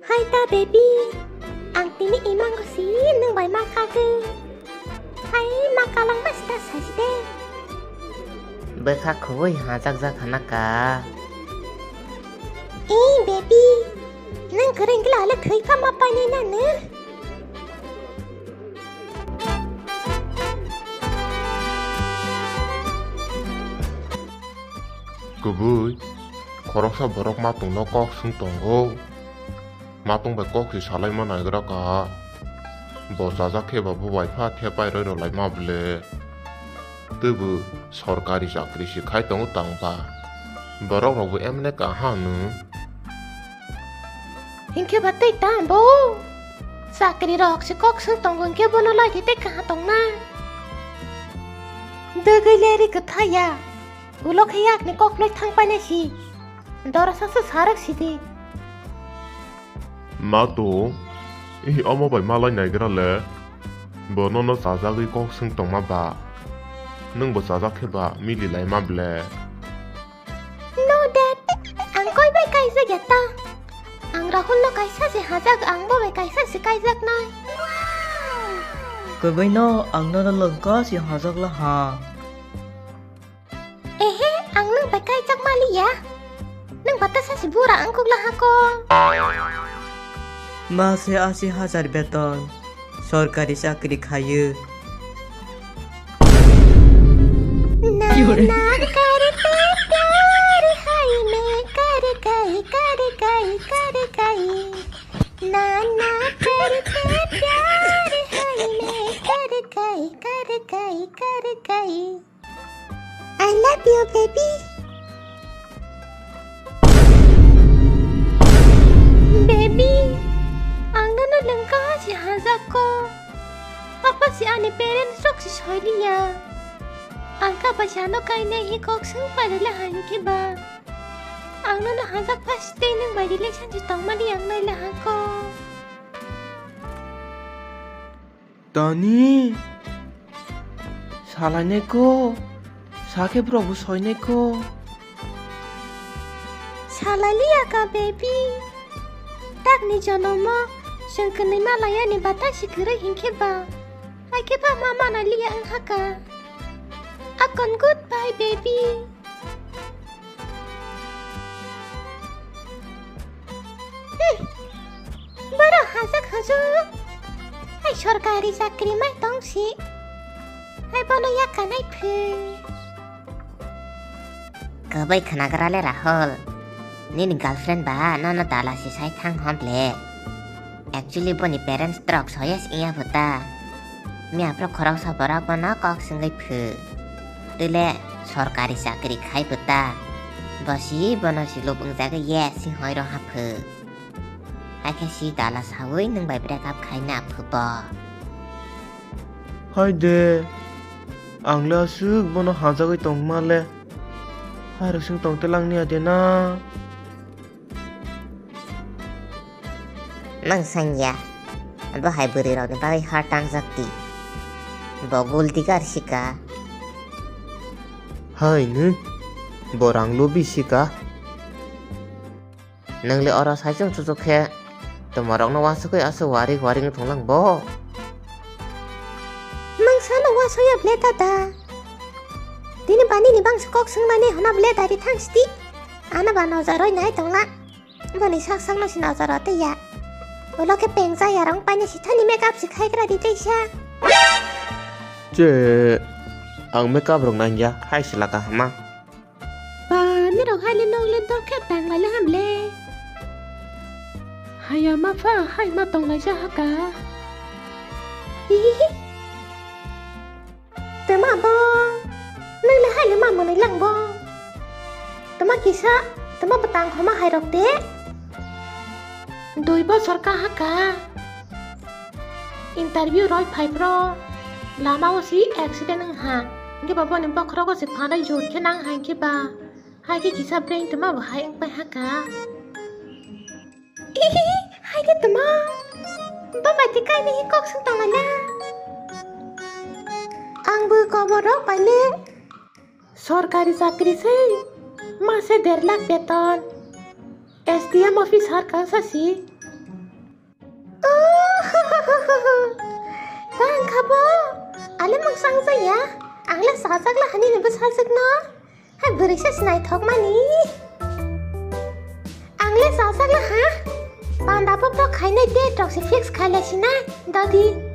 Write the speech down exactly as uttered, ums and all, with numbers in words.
Hai ta baby, ang tini imango si nwng bai ma kagwi. Hai ma kalang ma sita saji de. Bwkha khubui hajak jak hana ka. Ee baby, nwng kwrwng gila le thwi kha ma painai na nw. Kubui, khoroksa borok matungno kok swng tongo. Matung bai kok se salaima naigra ka. Bo chajak khe ba bo bai pha thepai roi rwlaima ble. Twibo sorkari chakri se khai tongo tang ba. Borok rok bo emne kaham nw. Hinkhe ba tei tamo? Chakri rok se kok swng tongo hinkhe bono lai di tei kaha tongna. Dwgwi leri kwthaya. Ulo khe yakni kok loi thang paina si. Dora saksa sarak si di. Ma to, ihi omo bai malai naigra le. Bono no chajagwi kok swng tongma ba. Nwng bo chajak khe ba mili laima ble. No, Dad. Ang koi bai kaijak ya ta. Ang Rahul no kaisa se hajak, ang bo bai kaisa se kaijaknai. Kwbui no ang nono lwngka se hajak la ha. Ehe, ang nwng bai kaijak maliya. Nwng batasa se bura wngkuk la ha ko. Mase asi hajar beton. Sorkari chakri khayo. Na, na, karte pyar hai main kar gayi, kar gayi, kar gayi. Na, na, karte pyar hai main kar gayi, kar gayi, kar gayi. I love you, baby. Baby, ang nono lwngka si hajak ko. Apa si ani parents rok si soiliya. Ang kaba sano kainai hi kok swng pailai la hain khe ba. Ang nono hajak pha si tei nwng bai relation si tongmani ang nai la ha ko. Tani, salainai ko, sakhe borok bo soinai ko. Salai liya ka, baby. Takni jonomo chwng kwnwi ma laiyani bata si kwrwi hinkhe ba, hai khe ba ma mana liya wng ha ka. Akon goodbye, baby. Hmm. Borok hajak hajak. Hai sorkari chakri mai tong si. Hai bono yakanai phi. Kwbui khwnagra le Rahul. Nini girlfriend ba nono dala si sai thang hom le. Actually boni parents drok soyes iya phuta. Miya phro khoroksa borok bono kok swngwi phu. Tile sorkari chakri khai phuta. Bosi bono si lub wngjagwi yes si hoi roha phu. Hai khe si dala sawi nwng bai break up khai na phu bo. Hai de, ang le aswk bono hajagwi tongma le. Hai rok swng tong te lang niya de na. Nang sanya, abo hai bwrwi rokni bagwi har tangjak di. Bo gold digger sika. Hai nw, bo rang lubi sika. Nang le oro saichung chuchuk khe, toma rokno wasugwi aswk warik warik wng thung lang bo. Nang sano wasoya ble dada. Tini bani ni bangsa kok swngnani hona ble dari thang siti. Ano ba nojaroi nai tongla. Boni sak sakno si nojaro tei ya. Ulo khe pengcha yarong paina sithani makeup si khai gra di teisa. Che, ang makeup rok nang ya, hai si laka hama. Ba, nirok hai le nok le dok khe tang lai le ham le. Haya ma pha, hai ma tong lai ja ha ka. Hihihi. Tama bo, nang le hai le ma manwi lang bo. Tama kisa, tama bwtang khoma hai rok de. Dui bosor ka ha ka. Interview roi phai phro lama o si accident wng ha. Hingke ba boni bokhorok o se phanai jut khe nang hai khe ba. Hai khe kisa brain tama bo hai wng pai ha ka. Hai khe tama. Baba te kai ni kok sung tama na. Ang bo kobor rok pai le. Sorkari chakri se mase der lakh beton. S D M officer kangsa si. Tang kha bo. Ale mung sang jaya. Ang le sajak la hani ni bwsajwk no. Hai bwrwi se sinai thok mani. Ang le sajak la ha. Panda pop pop khainai de tok se fix khai le sinai. Dadi.